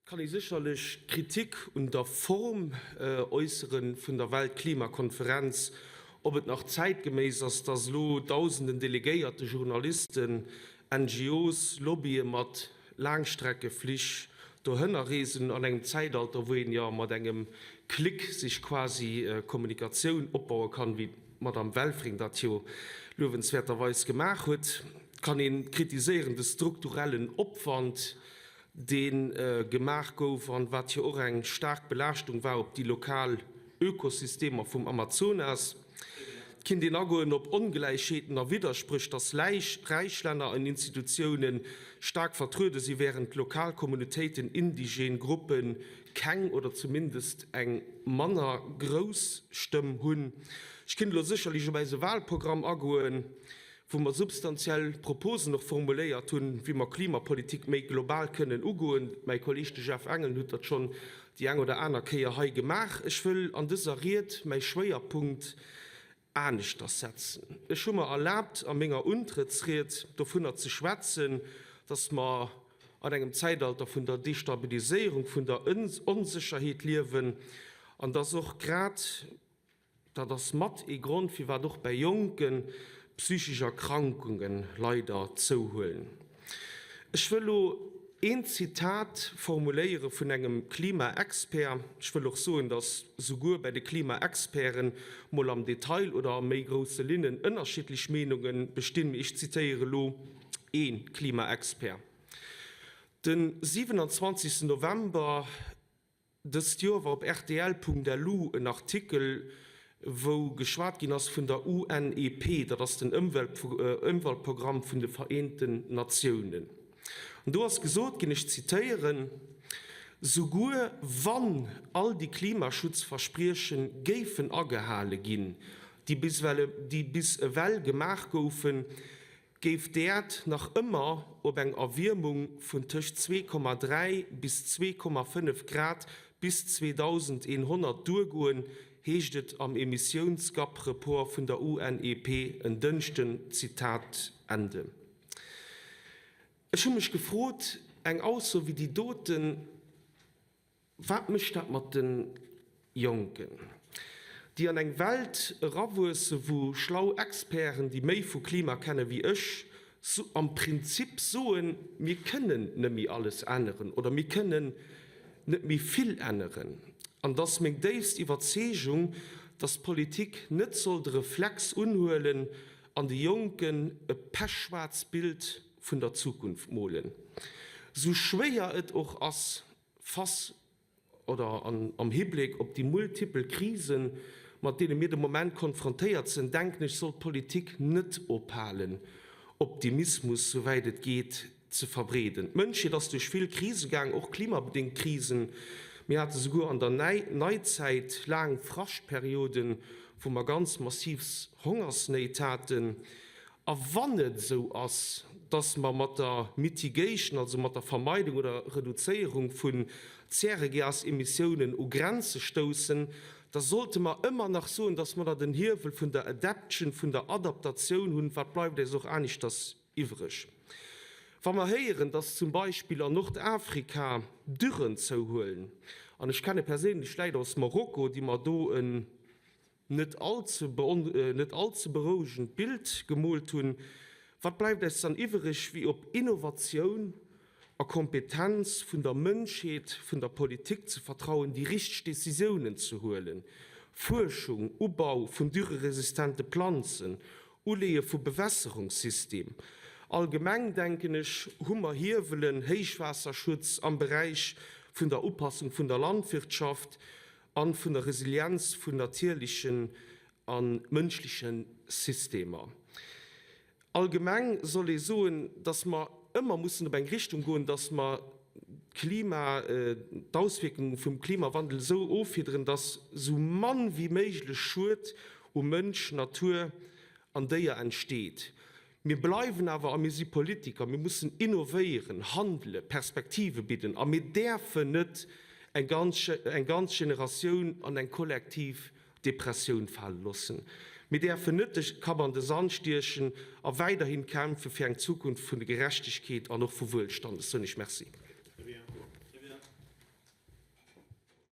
Kann ee sécherlech Kritik un der Form äussere vun der Weltklimakonferenz, ob et nach zäitgeméiss ass, datt elo dausenden Delegéierte, Journalisten, NGOs, Lobbye mat Laangstreckeflich dohënner reesen, an engem Zäitalter, wou een jo mat engem Klick sech quasi Kommunikatioun opbaue kann, wéi d'Madame Welfring dat jo luewenswäerterweis gemaach huet. Kann ee kritiséieren de strukturellen Opwand, dee gemaach gouf an wat jo och eng staark Belaaschtung war op déi lokal Ökosystemer vum Amazonas. Et kinnt een agoen op Ongläichheeten a Widderspréch, dass räich Länner an Institutioune staark vertruede si wärend lokal Communautéiten, indigen Gruppe keng oder zumindest eng manner grouss Stëmm hunn. Ech kinnt elo sécherlech op äise Wahlprogramm agoen, wou mer substantiell Proposen och formuléiert hunn, wéi mer Klimapolitik méi global kënnen ugoen. Mäi Kolleeg, de Jeff Engel, huet dat schonn déi eng oder aner Kéier hei gemaach. Ech wëll an dëser Ried mäi Schwéierpunkt aneschters setzen. Ech hu mer erlaabt, a menger Untrëttsried dovunner ze schwätzen, dass mer an engem Zäitalter vun der Destabiliséierung, vun der Onsécherheet liewen an dass och grad, Dat ass mat ee Grond, firwat och bäi Jonken psychesch Erkrankunge leider zouhuelen. Ech wëll lo een Zitat formuléiere vun engem Klimaexpert. Ech wëll och soen, datt souguer bäi de Klimaexperten mol am Detail oder a méi grousse Linnen ënnerschiddlech Meenunge bestinn, mee ech zitéiere lo ee Klimaexpert. De 27 November Dëst Joer war op rtl.lu en Artikel, wou geschwat ginn ass vun der UNEP, dat ass den Ëmweltprogramm vun de Vereenten Natiounen. An do ass gesot ginn, ech zitéieren, Souguer wann all déi Klimaschutzversprieche géifen agehale ginn, déi bis ewell gemaach goufen, géif d'Äerd nach ëmmer op eng Erwiermung vun tëscht 2,3 bis 2,5 Grad bis 2100 duergoen, heescht et am Emissiounsgap-Report vun der UNEP en Dënschden. Zitat Ende. Ech hu mech gefrot, eng Ausso wéi déi doten, Wat mécht dat mat de Jonken, déi an eng Welt erawuesse wou schlau Experten, déi méi vu Klima kenne wéi ech, am Prinzip soen, mir kënnen net méi alles änneren oder mir kënnen net méi vill änneren? An et ass meng déifst Iwwerzeegung, datt d'Politik net soll de Reflex unhuelen an de Jonken e pechschwaarzt Bild vun der Zukunft molen, sou schwéier et och ass. Face oder an am Hibléck op déi multipel Krisen, mat deene mir de Moment konfrontéiert sinn, denken ech, soll d'Politik net ophalen, Optimismus, souwäit et geet, ze verbreeden. D'Mënschheet ass duerch vill Krise gaang, och klimabedéngt Krisen. Mir hate souguer an der Neizäit laang Fraschtperioden, wou mer ganz massiv Hongersnéit haten. A wann et esou ass, dass mer mat der Mitigation, also mat der Vermeidung oder Reduzéierung vun Zäregasemissiounen u Grenze stoussen, da sollte mer ëmmer nach soen, dass mer da den Hiewel vun der Adaption, vun der Adaptatioun hunn. Wat bleift äis och aneschters iwwreg, wa mer héieren, dass zum Beispill an Nordafrika Dürren zouhuelen? An ech kenne perséinlech Läit aus Marokko, déi mer do en net all ze net all ze berouegend Bild gemoolt hunn, wat bleift eis dann iwwereg wéi op Innovatioun a Kompetenz vun der Mënschheet, vun der Politik ze vertrauen, déi richteg Décisiounen ze huelen, Fuerschung, Ubau vun dürreresistente Planzen, Uleeë vu Bewässerungssystem. Allgemeng, denken ech, hu mer Hiewelen, Héichwaasserschutz am Beräich vun der Upassung vun der Landwirtschaft, an vun der Resilienz vun natierlechen a mënschleche Systemer. Allgemeng soll ee soen, dass mer ëmmer mussen op eng Richtung goen, dass mer d'Klima, d'Auswierkunge vum Klimawandel esou offiederen, dass esou mann wéi méiglech Schued u Mënsch, Natur an Déier entsteet. Mir bleiwen awer, a mir si Politiker, mir mussen innovéieren, handelen, Perspektive bidden a mir däerfen net eng ganz, eng ganz Generatioun an eng kollektiv Depressioun fale loossen. Mir däerfen net de Kapp an de Sand stiechen a weiderhin kämpfe fir eng Zukunft vun de Gerechtegkeet an och vu Wuelstand. Ech soen Iech Merci.